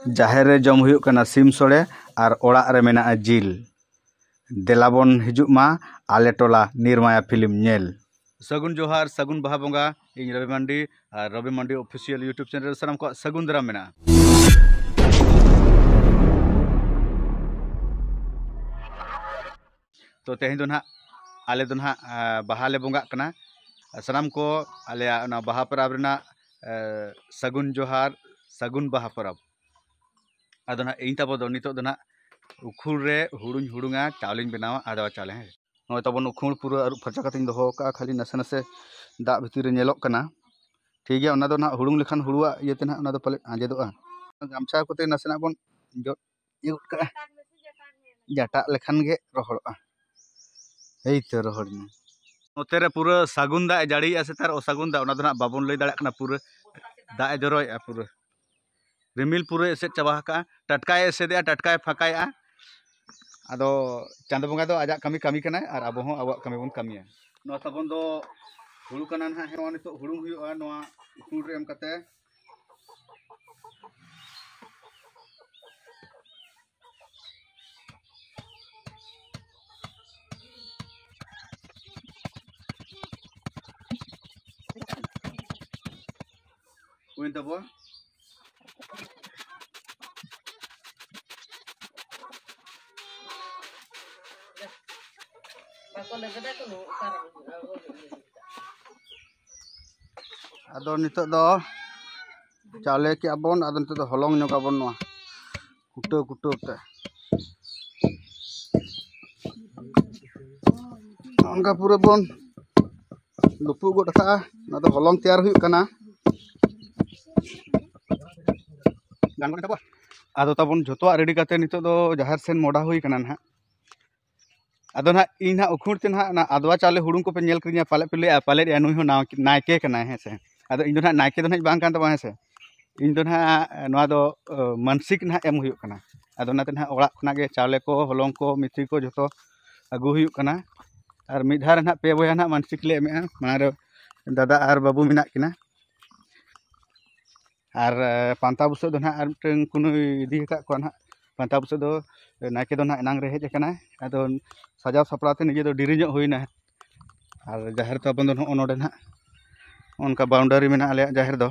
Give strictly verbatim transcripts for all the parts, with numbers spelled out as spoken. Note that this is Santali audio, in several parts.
ᱡᱟᱦᱮᱨ ᱨᱮ ᱡᱚᱢ ᱦᱩᱭᱩᱜ ᱠᱟᱱᱟ ᱥᱤᱢ ᱥᱚᱲᱮ ᱟᱨ ᱚᱲᱟᱜ ᱨᱮ ᱢᱮᱱᱟᱜᱼᱟ ᱡᱤᱞ᱾ ᱫᱮᱞᱟ ᱵᱚᱱ ᱦᱤᱡᱩᱜ ᱢᱟ ᱟᱞᱮ ᱴᱚᱞᱟ ᱱᱤᱨᱢᱟᱭᱟ ᱯᱷᱤᱞᱢ ᱧᱮᱞ᱾ ᱥᱟᱹᱜᱩᱱ ᱡᱚᱦᱟᱨ, ᱥᱟᱹᱜᱩᱱ ᱵᱟᱦᱟ ᱵᱚᱸᱜᱟ᱾ ᱤᱧ ᱨᱚᱵᱤ ᱢᱟᱱᱰᱤ ᱟᱨ ᱨᱚᱵᱤ ᱢᱟᱱᱰᱤ ᱚᱯᱷᱤᱥᱤᱭᱟᱞ YouTube ᱪᱮᱱᱮᱞ ᱨᱮ ᱥᱟᱱᱟᱢ ᱠᱚᱣᱟᱜ ᱥᱟᱹᱜᱩᱱ ᱫᱟᱨᱟᱢ ᱢᱮᱱᱟᱜᱼᱟ᱾ ᱛᱚ ᱛᱮᱦᱮᱧ ᱫᱚ ᱱᱟᱦᱟᱜ ᱟᱞᱮ ᱫᱚ ᱱᱟᱦᱟᱜ, ᱟ, ᱵᱟᱦᱟ ᱞᱮ ᱵᱚᱸᱜᱟᱜ ᱠᱟᱱᱟ᱾ ᱥᱟᱱᱟᱢ ᱠᱚ ᱟᱞᱮᱭᱟᱜ ᱚᱱᱟ ᱵᱟᱦᱟ ᱯᱚᱨᱚᱵᱽ ᱨᱮᱱᱟᱜ, ᱟ, ᱥᱟᱹᱜᱩᱱ ᱡᱚᱦᱟᱨ, ᱥᱟᱹᱜᱩᱱ ᱵᱟᱦᱟ ᱯᱚᱨᱚᱵᱽ᱾ ᱟᱫᱚ ᱱᱟᱦᱟᱜ ᱤᱧ ᱛᱟᱵᱚ ᱫᱚ ᱱᱤᱛᱚᱜ ᱫᱚ ᱱᱟᱦᱟᱜ ᱩᱠᱷᱩᱲ ᱨᱮ ᱦᱩᱲᱩᱧ ᱦᱩᱲᱩᱝᱟ, ᱪᱟᱣᱞᱮᱧ ᱵᱮᱱᱟᱣᱟ, ᱟᱫᱣᱟ ᱪᱟᱣᱞᱮ, ᱦᱮᱸ᱾ ᱱᱚᱜᱼᱚᱭ ᱛᱟᱵᱚᱱ ᱩᱠᱷᱩᱲ ᱯᱩᱨᱟᱹ ᱟᱹᱨᱩᱵ ᱯᱷᱟᱨᱪᱟ ᱠᱟᱛᱮᱧ ᱫᱚᱦᱚ ᱟᱠᱟᱫᱼᱟ, ᱠᱷᱟᱹᱞᱤ ᱱᱟᱥᱮ ᱱᱟᱥᱮ ᱫᱟᱜ ᱵᱷᱤᱛᱤᱨ ᱨᱮ ᱧᱮᱞᱚᱜ ᱠᱟᱱᱟ᱾ ᱴᱷᱤᱠ ᱜᱮᱭᱟ, ᱚᱱᱟ ᱫᱚ ᱱᱟᱦᱟᱜ ᱦᱩᱲᱩᱝ ᱞᱮᱠᱷᱟᱱ ᱦᱩᱲᱩᱣᱟᱜ ᱤᱭᱟᱹᱛᱮ ᱱᱟᱦᱟᱜ ᱚᱱᱟ ᱫᱚ ᱯᱟᱞᱮ ᱟᱸᱡᱮᱫᱚᱜᱼᱟ᱾ ᱜᱟᱢᱪᱷᱟ ᱠᱚᱛᱮ ᱱᱟᱥᱮᱱᱟᱜ ᱵᱚᱱ ᱡᱚᱫ ᱤᱭᱟᱹ ᱜᱚᱫ ᱠᱟᱜᱼᱟ, ᱡᱟᱴᱟᱜ ᱞᱮᱠᱷᱟᱱ ᱜᱮ ᱨᱚᱦᱚᱲᱚᱜᱼᱟ᱾ ᱮᱭ ᱛᱚ ᱨᱚᱦᱚᱲ ᱮᱱᱟ᱾ ᱱᱚᱛᱮ ᱨᱮ ᱯᱩᱨᱟᱹ ᱥᱟᱹᱜᱩᱱ ᱫᱟᱜ ᱮ ᱡᱟᱹᱲᱤᱭᱮᱜᱼᱟ ᱥᱮ ᱛᱟᱨ ᱚᱥᱟᱹᱜᱩᱱ ᱫᱟᱜ, ᱚᱱᱟ ᱫᱚ ᱱᱟᱦᱟᱜ ᱵᱟᱵᱚᱱ ᱞᱟᱹᱭ ᱫᱟᱲᱮᱭᱟᱜ ᱠᱟᱱᱟ᱾ ᱯᱩᱨᱟᱹ ᱫᱟᱜ ᱮ ᱡᱚᱨᱚᱭᱮᱜᱼᱟ, ᱯᱩᱨᱟᱹ ᱨᱤᱢᱤᱞ ᱯᱩᱨᱟᱹ ᱮᱥᱮᱫ ᱪᱟᱵᱟ ᱟᱠᱟᱜᱼᱟ᱾ ᱴᱟᱴᱠᱟᱭ ᱮᱥᱮᱫᱮᱜᱼᱟ, ᱴᱟᱴᱠᱟᱭ ᱯᱷᱟᱸᱠᱟᱭᱮᱜᱼᱟ᱾ ᱟᱫᱚ ᱪᱟᱸᱫᱚ ᱵᱚᱸᱜᱟ ᱫᱚ ᱟᱡᱟᱜ ᱠᱟᱹᱢᱤ ᱠᱟᱹᱢᱤ ᱠᱟᱱᱟᱭ ᱟᱨ ᱟᱵᱚ ᱦᱚᱸ ᱟᱵᱚᱣᱟᱜ ᱠᱟᱹᱢᱤ ᱵᱚᱱ ᱠᱟᱹᱢᱤᱭᱟ᱾ ᱱᱚᱣᱟ ᱛᱟᱵᱚᱱ ᱫᱚ ᱦᱩᱲᱩ ᱠᱟᱱᱟ ᱱᱟᱦᱟᱜ, ᱦᱮᱸ, ᱱᱚᱣᱟ ᱱᱤᱛᱚᱜ ᱦᱩᱲᱩᱝ ᱦᱩᱭᱩᱜᱼᱟ ᱱᱚᱣᱟ ᱩᱠᱷᱩᱲ ᱨᱮ ᱮᱢ ᱠᱟᱛᱮ᱾ ᱦᱩᱭᱮᱱ ᱛᱟᱵᱚᱣᱟ᱾ ᱵᱟᱠᱚ ᱞᱮᱵᱮᱫᱟ ᱠᱚ, ᱱᱚᱝᱠᱟ ᱨᱮ ᱦᱩᱭᱩᱜᱼᱟ᱾ ᱟᱫᱚ ᱱᱤᱛᱚᱜ ᱫᱚ ᱪᱟᱣᱞᱮ ᱠᱮᱜᱼᱟ ᱵᱚᱱ, ᱟᱫᱚ ᱱᱤᱛᱚᱜ ᱫᱚ ᱦᱚᱞᱚᱝ ᱧᱚᱜᱟᱵᱚᱱ ᱱᱚᱣᱟ ᱠᱩᱴᱟᱹᱣ ᱠᱩᱴᱟᱹᱣ ᱛᱮ᱾ ᱱᱚᱜᱼᱚ ᱱᱚᱝᱠᱟ ᱯᱩᱨᱟᱹ ᱵᱚᱱ ᱞᱩᱯᱩᱜ ᱜᱚᱫ ᱠᱟᱜᱼᱟ᱾ ᱱᱚᱣᱟ ᱫᱚ ᱦᱚᱞᱚᱝ ᱛᱮᱭᱟᱨ ᱦᱩᱭᱩᱜ ᱠᱟᱱᱟ᱾ ᱜᱟᱱ ᱜᱚᱫ ᱮᱱ ᱛᱟᱵᱚᱣᱟ᱾ ᱟᱫᱚ ᱛᱟᱵᱚᱱ ᱡᱷᱚᱛᱚᱣᱟᱜ ᱨᱮᱰᱤ ᱠᱟᱛᱮ ᱱᱤᱛᱚᱜ ᱫᱚ ᱡᱟᱦᱮᱨ ᱥᱮᱱ ᱢᱚᱰᱟ ᱦᱩᱭ ᱠᱟᱱᱟ ᱱᱟᱦᱟᱜ᱾ ᱟᱫᱚ ᱱᱟᱦᱟᱜ ᱤᱧ ᱱᱟᱦᱟᱜ ᱩᱠᱷᱩᱲ ᱛᱮ ᱱᱟᱦᱟᱜ ᱚᱱᱟ ᱟᱫᱣᱟ ᱪᱟᱣᱞᱮ ᱦᱩᱲᱩᱝ ᱠᱚᱯᱮ ᱧᱮᱞ ᱠᱤᱫᱤᱧᱟ, ᱯᱟᱞᱮᱫ ᱯᱮ ᱞᱟᱹᱭᱟ, ᱯᱟᱞᱮᱫ ᱭᱟ ᱱᱩᱭ ᱦᱚᱸ ᱱᱟᱣ-, ᱱᱟᱭᱠᱮ ᱠᱟᱱᱟᱭ, ᱦᱮᱸ ᱥᱮ᱾ ᱟᱫᱚ ᱤᱧ ᱫᱚ ᱱᱟᱦᱟᱜ ᱱᱟᱭᱠᱮ ᱫᱚ ᱱᱟᱦᱟᱜ ᱵᱟᱝ ᱠᱟᱱ ᱛᱟᱵᱚᱱᱟ, ᱦᱮᱸ ᱥᱮ᱾ ᱤᱧ ᱫᱚ ᱱᱟᱦᱟᱜ ᱱᱚᱣᱟ ᱫᱚ, ᱚ, ᱢᱟᱱᱥᱤᱠ ᱱᱟᱦᱟᱜ ᱮᱢ ᱦᱩᱭᱩᱜ ᱠᱟᱱᱟ᱾ ᱟᱫᱚ ᱚᱱᱟᱛᱮ ᱱᱟᱦᱟᱜ ᱚᱲᱟᱜ ᱠᱷᱚᱱᱟᱜ ᱜᱮ ᱪᱟᱣᱞᱮ ᱠᱚ, ᱦᱚᱞᱚᱝ ᱠᱚ, ᱢᱤᱛᱷᱤ ᱠᱚ ᱡᱷᱚᱛᱚ ᱟᱹᱜᱩ ᱦᱩᱭᱩᱜ ᱠᱟᱱᱟ᱾ ᱟᱨ ᱢᱤᱫ ᱫᱷᱟᱣ ᱨᱮ ᱱᱟᱦᱟᱜ ᱯᱮ ᱵᱚᱭᱦᱟ ᱱᱟᱦᱟᱜ ᱢᱟᱱᱥᱤᱠ ᱞᱮ ᱮᱢᱮᱜᱼᱟ᱾ ᱢᱟᱲᱟᱝ ᱨᱮ ᱫᱟᱫᱟ ᱟᱨ ᱵᱟᱹᱵᱩ ᱢᱮᱱᱟᱜ ᱠᱤᱱᱟ᱾ ᱟᱨ ᱯᱟᱱᱛᱟ ᱵᱩᱥᱟᱹᱜ ᱫᱚ ᱱᱟᱦᱟᱜ ᱟᱨ ᱢᱤᱫᱴᱟᱝ ᱠᱩᱱᱩᱭ ᱤᱫᱤ ᱟᱠᱟᱫ ᱠᱚᱣᱟ ᱱᱟᱦᱟᱜ᱾ ᱯᱟᱱᱛᱟ ᱵᱩᱥᱟᱹᱜ ᱫᱚ ᱱᱟᱭᱠᱮ ᱫᱚ ᱱᱟᱦᱟᱜ ᱮᱱᱟᱝ ᱨᱮ ᱦᱮᱡ ᱟᱠᱟᱱᱟᱭ, ᱟᱫᱚ ᱥᱟᱡᱟᱣ ᱥᱟᱯᱲᱟᱣ ᱛᱮ ᱱᱤᱡᱮ ᱫᱚ ᱰᱮᱨᱤ ᱧᱚᱜ ᱦᱩᱭᱱᱟ᱾ ᱟᱨ ᱡᱟᱦᱮᱨ ᱛᱟᱵᱚᱱ ᱫᱚ ᱱᱚᱜᱼᱚ ᱱᱚᱰᱮ ᱱᱟᱦᱟᱜ ᱚᱱᱠᱟ ᱵᱟᱣᱩᱱᱰᱟᱨᱤ ᱢᱮᱱᱟᱜᱼᱟ ᱟᱞᱮᱭᱟᱜ ᱡᱟᱦᱮᱨ ᱫᱚ᱾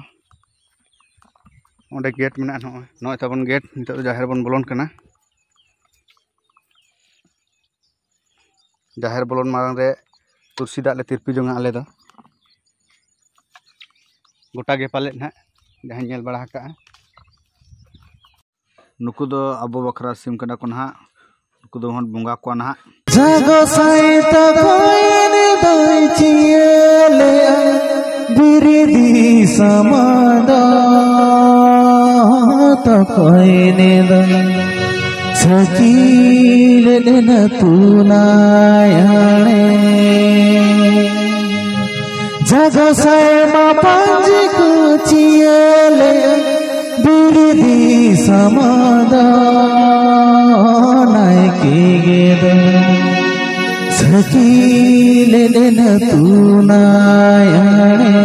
ᱚᱸᱰᱮ ᱜᱮᱴ ᱢᱮᱱᱟᱜᱼᱟ, ᱱᱚᱜᱼᱚᱭ, ᱱᱚᱜᱼᱚᱭ ᱛᱟᱵᱚᱱ ᱜᱮᱴ᱾ ᱱᱤᱛᱚᱜ ᱫᱚ ᱡᱟᱦᱮᱨ ᱵᱚᱱ ᱵᱚᱞᱚᱱ ᱠᱟᱱᱟ᱾ ᱡᱟᱦᱮᱨ ᱵᱚᱞᱚᱱ ᱢᱟᱲᱟᱝ ᱨᱮ ᱛᱩᱞᱥᱤ ᱫᱟᱜ ᱞᱮ ᱛᱤᱨᱯᱤ ᱡᱚᱝᱟ ᱟᱞᱮ ᱫᱚ᱾ ᱜᱚᱴᱟ ᱜᱮ ᱯᱟᱞᱮᱫ ᱱᱟᱦᱟᱜ, ᱡᱟᱦᱟᱸᱧ ᱧᱮᱞ ᱵᱟᱲᱟ ᱟᱠᱟᱜᱼᱟ᱾ ᱱᱩᱠᱩ ᱫᱚ ᱟᱵᱚ ᱵᱟᱠᱷᱨᱟ ᱥᱤᱢ ᱠᱟᱰᱟ ᱠᱚ ᱱᱟᱦᱟᱜ, ᱱᱩᱠᱩ ᱫᱚᱵᱚᱱ ᱵᱚᱸᱜᱟ ᱠᱚᱣᱟ ᱱᱟᱦᱟᱜ᱾ ᱡᱟᱜᱚ ᱥᱟᱭ ᱛᱟᱠᱚᱭ ᱱᱤᱫᱟᱹᱭ ᱪᱤᱭᱟᱹᱞᱮ ᱵᱤᱨᱤᱫᱤ ᱥᱟᱢᱟᱫᱟ ᱛᱟᱠᱚᱭ ᱱᱤᱫᱟᱹᱭ ᱥᱟᱹᱠᱤᱞ ᱞᱮᱱᱟ ᱛᱩᱱᱟᱭᱟᱲᱮ᱾ ᱡᱟᱜᱚ ᱥᱟᱭ ᱢᱟ ᱯᱟᱸᱡᱤ ᱠᱚ ᱪᱤᱭᱟᱹᱞᱮ ᱵᱤᱨᱤᱫᱤ ᱥᱟᱢᱟᱫᱟ ᱱᱟᱭᱠᱮ ᱜᱮᱫᱚ ᱥᱟᱹᱠᱤᱞ ᱞᱮᱱᱟ ᱛᱩᱱᱟᱭᱟᱲᱮ᱾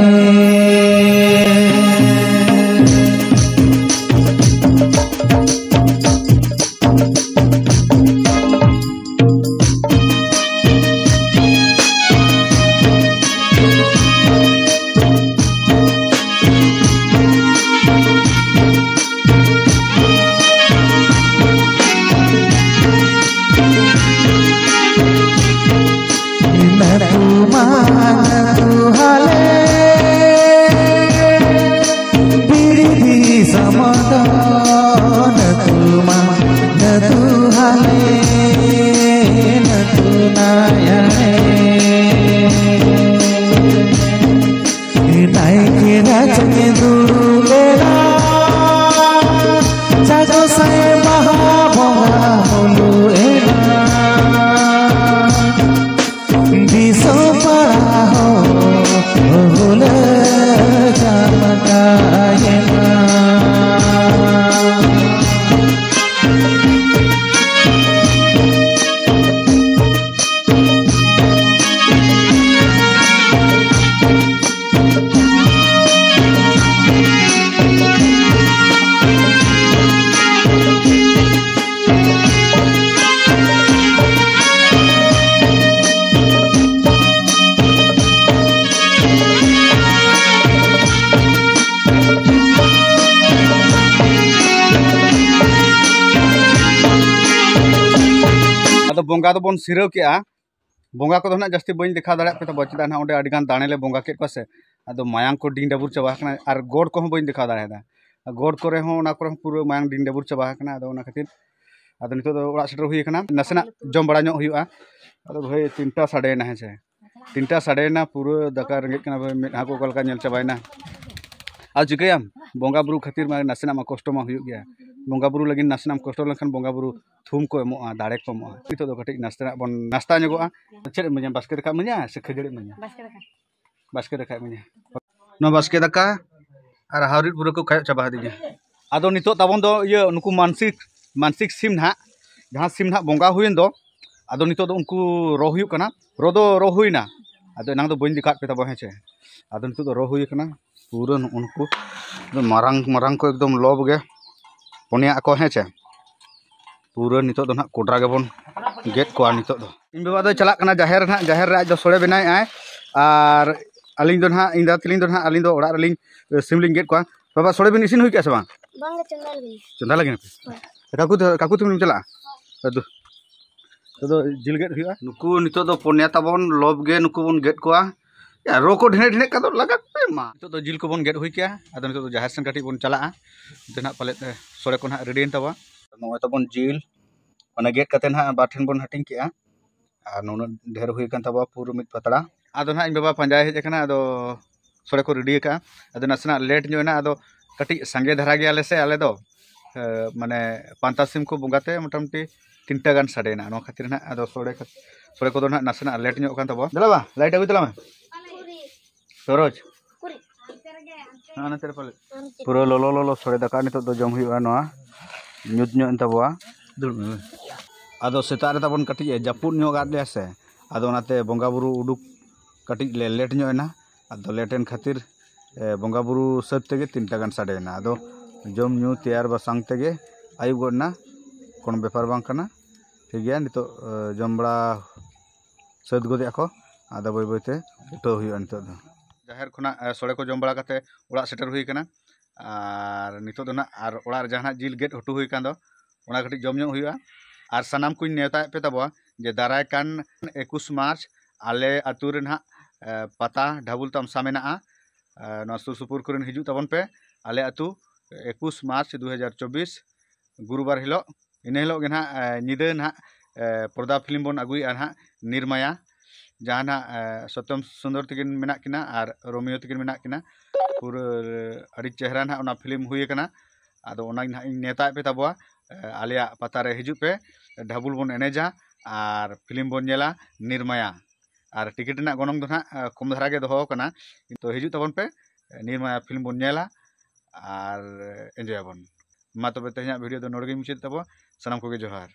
ᱱᱟᱭᱠᱮ ᱨᱟᱡᱽ ᱨᱮ ᱫᱩᱲᱩᱵ ᱮᱱᱟ, ᱡᱟᱜᱚ ᱥᱟᱭ ᱵᱟᱦᱟ ᱵᱚᱸᱜᱟ ᱦᱩᱞᱩ ᱮᱱᱟ᱾ ᱫᱤᱥᱚᱢ ᱯᱟᱲᱟ ᱦᱚᱸ ᱦᱩᱞᱟᱹ ᱡᱟᱢᱠᱟᱭᱮᱱᱟ᱾ ᱵᱚᱸᱜᱟ ᱫᱚᱵᱚᱱ ᱥᱤᱨᱟᱹᱣ ᱠᱮᱜᱼᱟ᱾ ᱵᱚᱸᱜᱟ ᱠᱚᱫᱚ ᱱᱟᱜ ᱡᱟᱹᱥᱛᱤ ᱵᱟᱹᱧ ᱫᱮᱠᱷᱟᱣ ᱫᱟᱲᱮᱭᱟᱜ ᱯᱮ ᱛᱟᱵᱚᱱᱟ, ᱪᱮᱫᱟᱜ ᱱᱟᱜ ᱚᱸᱰᱮ ᱟᱹᱰᱤ ᱜᱟᱱ ᱫᱟᱲᱮ ᱞᱮ ᱵᱚᱸᱜᱟ ᱠᱮᱫ ᱠᱚᱣᱟ ᱥᱮ, ᱟᱫᱚ ᱢᱟᱭᱟᱝ ᱠᱚ ᱰᱤᱝ ᱰᱟᱹᱵᱩᱨ ᱪᱟᱵᱟ ᱟᱠᱟᱱᱟ᱾ ᱟᱨ ᱜᱚᱰ ᱠᱚᱦᱚᱸ ᱵᱟᱹᱧ ᱫᱮᱠᱷᱟᱣ ᱫᱟᱲᱮᱭᱟᱫᱟ᱾ ᱜᱚᱰ ᱠᱚᱨᱮ ᱦᱚᱸ, ᱚᱱᱟ ᱠᱚᱨᱮ ᱦᱚᱸ ᱯᱩᱨᱟᱹ ᱢᱟᱭᱟᱝ ᱰᱤᱝ ᱰᱟᱹᱵᱩᱨ ᱪᱟᱵᱟ ᱟᱠᱟᱱᱟ᱾ ᱟᱫᱚ ᱚᱱᱟ ᱠᱷᱟᱹᱛᱤᱨ ᱟᱫᱚ ᱱᱤᱛᱚᱜ ᱫᱚ ᱚᱲᱟᱜ ᱥᱮᱴᱮᱨ ᱦᱩᱭ ᱟᱠᱟᱱᱟ, ᱱᱟᱥᱮᱱᱟᱜ ᱡᱚᱢ ᱵᱟᱲᱟ ᱧᱚᱜ ᱦᱩᱭᱩᱜᱼᱟ᱾ ᱟᱫᱚ ᱵᱷᱟᱹᱭ, ᱛᱤᱱᱴᱟ ᱥᱟᱰᱮᱭᱮᱱᱟ, ᱦᱮᱸ ᱥᱮ, ᱛᱤᱱᱴᱟ ᱥᱟᱰᱮᱭᱮᱱᱟ, ᱯᱩᱨᱟᱹ ᱫᱟᱠᱟ ᱨᱮᱸᱜᱮᱡ ᱠᱟᱱᱟ ᱵᱷᱟᱹᱭ, ᱢᱮᱫᱦᱟ ᱠᱚ ᱚᱠᱟ ᱞᱮᱠᱟ ᱧᱮᱞ ᱪᱟᱵᱟᱭᱮᱱᱟ᱾ ᱟᱨ ᱪᱤᱠᱟᱹᱭᱟᱢ, ᱵᱚᱸᱜᱟ ᱵᱩᱨᱩ ᱠᱷᱟᱹᱛᱤᱨ ᱢᱟ ᱱᱟᱥᱮᱱᱟᱜ ᱢᱟ ᱠᱚᱥᱴᱚ ᱢᱟ ᱦᱩᱭᱩᱜ ᱜᱮᱭᱟ᱾ ᱵᱚᱸᱜᱟ ᱵᱩᱨᱩ ᱞᱟᱹᱜᱤᱫ ᱱᱟᱥᱮᱱᱟᱜ ᱮᱢ ᱠᱚᱥᱴᱚ ᱞᱮᱱᱠᱷᱟᱱ ᱵᱚᱸᱜᱟ ᱵᱩᱨᱩ ᱛᱷᱩᱢ ᱠᱚ ᱮᱢᱚᱜᱼᱟ, ᱫᱟᱲᱮ ᱠᱚ ᱮᱢᱚᱜᱼᱟ᱾ ᱱᱤᱛᱚᱜ ᱫᱚ ᱠᱟᱹᱴᱤᱡ ᱱᱟᱥᱮᱱᱟᱜ ᱵᱚᱱ ᱱᱟᱥᱛᱟ ᱧᱚᱜᱚᱜᱼᱟ᱾ ᱪᱮᱫ ᱮᱢ ᱤᱢᱟᱹᱧᱟ? ᱵᱟᱥᱠᱮ ᱫᱟᱠᱟ ᱤᱢᱟᱹᱧᱟ ᱥᱮ ᱠᱷᱟᱹᱡᱟᱹᱲᱤ ᱤᱢᱟᱹᱧᱟ? ᱵᱟᱥᱠᱮ ᱫᱟᱠᱟ᱾ ᱵᱟᱥᱠᱮ ᱫᱟᱠᱟ ᱤᱢᱟᱹᱧᱟ᱾ ᱱᱚᱣᱟ ᱵᱟᱥᱠᱮ ᱫᱟᱠᱟ ᱟᱨ ᱦᱟᱣᱨᱤᱫ ᱯᱩᱨᱟᱹ ᱠᱚ ᱠᱷᱟᱭᱚᱜ ᱪᱟᱵᱟ ᱟᱹᱫᱤᱧᱟ᱾ ᱟᱫᱚ ᱱᱤᱛᱚᱜ ᱛᱟᱵᱚᱱ ᱫᱚ ᱤᱭᱟᱹ, ᱱᱩᱠᱩ ᱢᱟᱱᱥᱤᱠ, ᱢᱟᱱᱥᱤᱠ ᱥᱤᱢ ᱱᱟᱦᱟᱜ, ᱡᱟᱦᱟᱸ ᱥᱤᱢ ᱱᱟᱦᱟᱜ ᱵᱚᱸᱜᱟ ᱦᱩᱭᱮᱱ ᱫᱚ, ᱟᱫᱚ ᱱᱤᱛᱚᱜ ᱫᱚ ᱩᱱᱠᱩ ᱨᱚ ᱦᱩᱭᱩᱜ ᱠᱟᱱᱟ᱾ ᱨᱚ ᱫᱚ ᱨᱚ ᱦᱩᱭᱱᱟ, ᱟᱫᱚ ᱮᱱᱟᱝ ᱫᱚ ᱵᱟᱹᱧ ᱫᱮᱠᱷᱟᱣᱟᱫ ᱯᱮ ᱛᱟᱵᱚᱱ, ᱦᱮᱸ ᱪᱮ᱾ ᱟᱫᱚ ᱱᱤᱛᱚᱜ ᱫᱚ ᱨᱚ ᱦᱩᱭ ᱠᱟᱱᱟ᱾ ᱯᱩᱨᱟᱹ ᱱᱩᱜᱼᱩ ᱱᱩᱠᱩ ᱢᱟᱨᱟᱝ ᱢᱟᱨᱟᱝ ᱠᱚ ᱮᱠᱫᱚᱢ ᱞᱚᱵ ᱜᱮ ᱯᱩᱱᱭᱟ ᱟᱠᱚ, ᱦᱮᱸ ᱪᱮ᱾ ᱯᱩᱨᱟᱹ ᱱᱤᱛᱚᱜ ᱫᱚ ᱱᱟᱦᱟᱜ ᱠᱚᱰᱨᱟ ᱜᱮᱵᱚᱱ ᱜᱮᱫ ᱠᱚᱣᱟ ᱱᱤᱛᱚᱜ ᱫᱚ᱾ ᱤᱧ ᱵᱟᱵᱟ ᱫᱚᱭ ᱪᱟᱞᱟᱜ ᱠᱟᱱᱟ ᱡᱟᱦᱮᱨ ᱱᱟᱦᱟᱜ, ᱡᱟᱦᱮᱨ ᱨᱮ ᱟᱡ ᱫᱚ ᱥᱚᱲᱮ ᱵᱮᱱᱟᱣᱮᱫ ᱟᱭ᱾ ᱟᱨ ᱟᱹᱞᱤᱧ ᱫᱚ ᱱᱟᱦᱟᱜ, ᱤᱧ ᱫᱟᱫᱟ ᱛᱟᱹᱞᱤᱧ ᱫᱚ ᱱᱟᱦᱟᱜ, ᱟᱹᱞᱤᱧ ᱫᱚ ᱚᱲᱟᱜ ᱨᱮᱞᱤᱧ ᱥᱤᱢ ᱞᱤᱧ ᱜᱮᱫ ᱠᱚᱣᱟ᱾ ᱵᱟᱵᱟ, ᱥᱚᱲᱮ ᱵᱤᱱ ᱤᱥᱤᱱ ᱦᱩᱭ ᱠᱮᱜᱼᱟ ᱥᱮ ᱵᱟᱝ? ᱵᱟᱝᱜᱮ, ᱪᱚᱸᱫᱟ ᱞᱟᱹᱜᱤᱫ᱾ ᱪᱚᱸᱫᱟ ᱞᱟᱹᱜᱤᱫ ᱯᱮ? ᱦᱳᱭ᱾ ᱠᱟᱠᱩ ᱛᱮ-, ᱠᱟᱠᱩ ᱛᱮᱢ ᱪᱟᱞᱟᱜᱼᱟ? ᱟᱫᱚ ᱱᱤᱛᱚᱜ ᱫᱚ ᱡᱤᱞ ᱜᱮᱫ ᱦᱩᱭᱩᱜᱼᱟ᱾ ᱱᱩᱠᱩ ᱱᱤᱛᱚᱜ ᱫᱚ ᱯᱩᱱᱭᱟ ᱛᱟᱵᱚᱱ ᱞᱚᱵ ᱜᱮ, ᱱᱩᱠᱩ ᱵᱚᱱ ᱜᱮᱫ ᱠᱚᱣᱟ᱾ ᱭᱟ, ᱨᱚ ᱠᱚ ᱰᱷᱮᱨ ᱰᱷᱮᱨ ᱠᱟᱫᱚ ᱞᱟᱜᱟᱜ ᱯᱮ ᱢᱟ᱾ ᱱᱤᱛᱚᱜ ᱫᱚ ᱡᱤᱞ ᱠᱚᱵᱚᱱ ᱜᱮᱫ ᱦᱩᱭ ᱠᱮᱜᱼᱟ᱾ ᱟᱫᱚ ᱱᱤᱛᱚᱜ ᱫᱚ ᱡᱟᱦᱮᱨ ᱥᱮᱱ ᱠᱟᱹᱴᱤᱡ ᱵᱚᱱ ᱪᱟᱞᱟᱜᱼᱟ᱾ ᱚᱱᱛᱮ ᱱᱟᱦᱟᱜ ᱯᱟᱞᱮᱫ, ᱮ, ᱥᱚᱲᱮ ᱠᱚ ᱱᱟᱦᱟᱜ ᱨᱮᱰᱤᱭᱮᱱ ᱛᱟᱵᱚᱱᱟ᱾ ᱱᱚᱜᱼᱚᱭ ᱛᱟᱵᱚᱱ ᱡᱤᱞ, ᱢᱟᱱᱮ ᱜᱮᱫ ᱠᱟᱛᱮ ᱱᱟᱦᱟᱜ ᱵᱟᱨ ᱴᱷᱮᱱ ᱵᱚᱱ ᱦᱟᱹᱴᱤᱧ ᱠᱮᱜᱼᱟ᱾ ᱟᱨ ᱱᱩᱱᱟᱹᱜ ᱰᱷᱮᱨ ᱦᱩᱭ ᱟᱠᱟᱱ ᱛᱟᱵᱚᱱᱟ ᱯᱩᱨᱟᱹ ᱢᱤᱫ ᱯᱟᱛᱲᱟ᱾ ᱟᱫᱚ ᱱᱟᱦᱟᱜ ᱤᱧ ᱵᱟᱵᱟ ᱯᱟᱸᱡᱟᱭ ᱦᱮᱡ ᱟᱠᱟᱱᱟ, ᱟᱫᱚ ᱥᱚᱲᱮ ᱠᱚ ᱨᱮᱰᱤ ᱟᱠᱟᱜᱼᱟ᱾ ᱟᱫᱚ ᱱᱟᱥᱮᱱᱟᱜ ᱞᱮᱴ ᱧᱚᱜ ᱮᱱᱟ, ᱟᱫᱚ ᱠᱟᱹᱴᱤᱡ ᱥᱟᱸᱜᱮ ᱫᱷᱟᱨᱟ ᱜᱮᱭᱟᱞᱮ ᱥᱮ ᱟᱞᱮ ᱫᱚ, ᱮ, ᱢᱟᱱᱮ ᱯᱟᱱᱛᱟ ᱥᱤᱢ ᱠᱚ ᱵᱚᱸᱜᱟ ᱛᱮ ᱢᱚᱴᱟᱢᱩᱴᱤ ᱛᱤᱱᱴᱟ ᱜᱟᱱ ᱥᱟᱰᱮᱭᱮᱱᱟ᱾ ᱱᱚᱣᱟ ᱠᱷᱟᱹᱛᱤᱨ ᱱᱟᱦᱟᱜ ᱟᱫᱚ ᱥᱚᱲᱮ ᱠᱷᱟᱹᱛ-, ᱥᱚᱲᱮ ᱠᱚᱫᱚ ᱱᱟᱦᱟᱜ ᱱᱟᱥᱮᱱᱟᱜ ᱞᱮᱴ ᱧᱚᱜ ᱠᱟᱱ ᱛᱟᱵᱚᱱᱟ᱾ ᱫᱮᱞᱟ ᱵᱟ, ᱞᱟᱭᱤᱴ ᱟᱹᱜᱩᱭ ᱛᱟᱞᱟᱝ ᱢᱮ᱾ ᱥᱚᱨᱳᱡᱽ᱾ ᱦᱮᱸ, ᱱᱚᱛᱮ ᱨᱮ ᱯᱟᱞᱮ᱾ ᱯᱩᱨᱟᱹ ᱞᱚᱞᱚ ᱞᱚᱞᱚ ᱥᱚᱲᱮ ᱫᱟᱠᱟ ᱱᱤᱛᱚᱜ ᱫᱚ ᱡᱚᱢ ᱦᱩᱭᱩᱜᱼᱟ᱾ ᱱᱚᱣᱟ ᱧᱩᱛ ᱧᱚᱜ ᱮᱱ ᱛᱟᱵᱚᱣᱟ᱾ ᱫᱩᱲᱩᱵ ᱢᱮ᱾ ᱟᱫᱚ ᱥᱮᱛᱟᱜ ᱨᱮ ᱛᱟᱵᱚᱱ ᱠᱟᱹᱴᱤᱡ ᱮ ᱡᱟᱹᱯᱩᱫ ᱧᱚᱜ ᱟᱫ ᱞᱮᱭᱟ ᱥᱮ, ᱟᱫᱚ ᱚᱱᱟᱛᱮ ᱵᱚᱸᱜᱟ ᱵᱩᱨᱩ ᱩᱰᱩᱠ ᱠᱟᱹᱴᱤᱡ ᱞᱮ ᱞᱮᱴ ᱧᱚᱜ ᱮᱱᱟ᱾ ᱟᱫᱚ ᱞᱮᱴ ᱮᱱ ᱠᱷᱟᱹᱛᱤᱨ, ᱮ, ᱵᱚᱸᱜᱟ ᱵᱩᱨᱩ ᱥᱟᱹᱛ ᱛᱮᱜᱮ ᱛᱤᱱᱴᱟ ᱜᱟᱱ ᱥᱟᱰᱮᱭᱮᱱᱟ᱾ ᱟᱫᱚ ᱡᱚᱢ ᱧᱩ ᱛᱮᱭᱟᱨ ᱵᱟᱥᱟᱝ ᱛᱮᱜᱮ ᱟᱹᱭᱩᱵ ᱜᱚᱫ ᱮᱱᱟ᱾ ᱠᱳᱱᱳ ᱵᱮᱯᱟᱨ ᱵᱟᱝ ᱠᱟᱱᱟ᱾ ᱴᱷᱤᱠ ᱜᱮᱭᱟ, ᱱᱤᱛᱚᱜ, ᱮ, ᱡᱚᱢ ᱵᱟᱲᱟ ᱥᱟᱹᱛ ᱜᱚᱫᱮᱜᱼᱟ ᱠᱚ᱾ ᱟᱫᱚ ᱵᱟᱹᱭ ᱵᱟᱹᱭᱛᱮ ᱩᱴᱷᱟᱹᱣ ᱦᱩᱭᱩᱜᱼᱟ ᱱᱤᱛᱚᱜ ᱫᱚ᱾ ᱡᱟᱦᱮᱨ ᱠᱷᱚᱱᱟᱜ, ᱮ, ᱥᱚᱲᱮ ᱠᱚ ᱡᱚᱢ ᱵᱟᱲᱟ ᱠᱟᱛᱮ ᱚᱲᱟᱜ ᱥᱮᱴᱮᱨ ᱦᱩᱭ ᱠᱟᱱᱟ᱾ ᱟᱨ ᱱᱤᱛᱚᱜ ᱫᱚ ᱱᱟᱜ ᱟᱨ ᱚᱲᱟᱜ ᱨᱮ ᱡᱟᱦᱟᱱᱟᱜ ᱡᱤᱞ ᱜᱮᱫ ᱦᱚᱴᱚ ᱦᱩᱭ ᱠᱟᱱ ᱫᱚ, ᱚᱱᱟ ᱠᱟᱹᱴᱤᱡ ᱡᱚᱢ ᱧᱚᱜ ᱦᱩᱭᱩᱜᱼᱟ᱾ ᱟᱨ ᱥᱟᱱᱟᱢ ᱠᱚᱧ ᱱᱮᱣᱛᱟᱭᱮᱫ ᱯᱮ ᱛᱟᱵᱚᱣᱟ ᱡᱮ ᱫᱟᱨᱟᱭ ᱠᱟᱱ ᱮᱠᱩᱥ ᱢᱟᱨᱪ ᱟᱞᱮ ᱟᱹᱛᱩ ᱨᱮ ᱱᱟᱦᱟᱜ ᱯᱟᱛᱟ ᱰᱷᱟᱵᱩᱞ ᱛᱟᱢᱥᱟ ᱢᱮᱱᱟᱜᱼᱟ᱾ ᱱᱚᱣᱟ ᱥᱩᱨ ᱥᱩᱯᱩᱨ ᱠᱚᱨᱮᱱ ᱦᱤᱡᱩᱜ ᱛᱟᱵᱚᱱ ᱯᱮ᱾ ᱟᱞᱮ ᱟᱹᱛᱩ ᱮᱠᱩᱥ ᱢᱟᱨᱪ ᱫᱩ ᱦᱟᱡᱟᱨ ᱪᱚᱵᱵᱤᱥ ᱜᱩᱨᱩᱵᱟᱨ ᱦᱤᱞᱳᱜ, ᱤᱱᱟᱹ ᱦᱤᱞᱳᱜ ᱜᱮ ᱱᱟᱦᱟᱜ ᱧᱤᱫᱟᱹ ᱱᱟᱦᱟᱜ ᱯᱚᱨᱫᱟ ᱯᱷᱤᱞᱢ ᱵᱚᱱ ᱟᱹᱜᱩᱭᱮᱫᱼᱟ ᱱᱟᱦᱟᱜ ᱱᱤᱨᱢᱟᱭᱟ, ᱡᱟᱦᱟᱸ ᱱᱟᱦᱟᱜ ᱥᱚᱛᱭᱚᱢ ᱥᱩᱱᱫᱚᱨ ᱛᱟᱹᱠᱤᱱ ᱢᱮᱱᱟᱜ ᱠᱤᱱᱟ ᱟᱨ ᱨᱳᱢᱤᱭᱳ ᱛᱟᱹᱠᱤᱱ ᱢᱮᱱᱟᱜ ᱠᱤᱱᱟ᱾ ᱯᱩᱨᱟᱹ ᱟᱹᱰᱤ ᱪᱮᱦᱨᱟ ᱱᱟᱦᱟᱜ ᱚᱱᱟ ᱯᱷᱤᱞᱢ ᱦᱩᱭ ᱟᱠᱟᱱᱟ᱾ ᱟᱫᱚ ᱚᱱᱟ ᱜᱮ ᱱᱟᱦᱟᱜ ᱤᱧ ᱱᱮᱣᱛᱟᱭᱮᱫ ᱯᱮ ᱛᱟᱵᱚᱣᱟ᱾ ᱟᱞᱮᱭᱟᱜ ᱯᱟᱛᱟ ᱨᱮ ᱦᱤᱡᱩᱜ ᱯᱮ, ᱰᱷᱟᱵᱩᱞ ᱵᱚᱱ ᱮᱱᱮᱡᱟ ᱟᱨ ᱯᱷᱤᱞᱢ ᱵᱚᱱ ᱧᱮᱞᱟ ᱱᱤᱨᱢᱟᱭᱟ᱾ ᱟᱨ ᱴᱤᱠᱤᱴ ᱨᱮᱱᱟᱜ ᱜᱚᱱᱚᱝ ᱫᱚ ᱱᱟᱦᱟᱜ ᱠᱚᱢ ᱫᱷᱟᱨᱟ ᱜᱮ ᱫᱚᱦᱚ ᱟᱠᱟᱱᱟ, ᱛᱚ ᱦᱤᱡᱩᱜ ᱛᱟᱵᱚᱱ ᱯᱮ, ᱱᱤᱨᱢᱟᱭᱟ ᱯᱷᱤᱞᱢ ᱵᱚᱱ ᱧᱮᱞᱟ ᱟᱨ ᱮᱱᱡᱚᱭ ᱟᱵᱚᱱ᱾ ᱢᱟ ᱛᱚᱵᱮ ᱛᱮᱦᱮᱧᱟᱜ ᱵᱷᱤᱰᱤᱭᱳ ᱫᱚ ᱱᱚᱰᱮ ᱜᱮᱧ ᱢᱩᱪᱟᱹᱫ ᱛᱟᱵᱚᱣᱟ᱾ ᱥᱟᱱᱟᱢ ᱠᱚᱜᱮ ᱡᱚᱦᱟᱨ᱾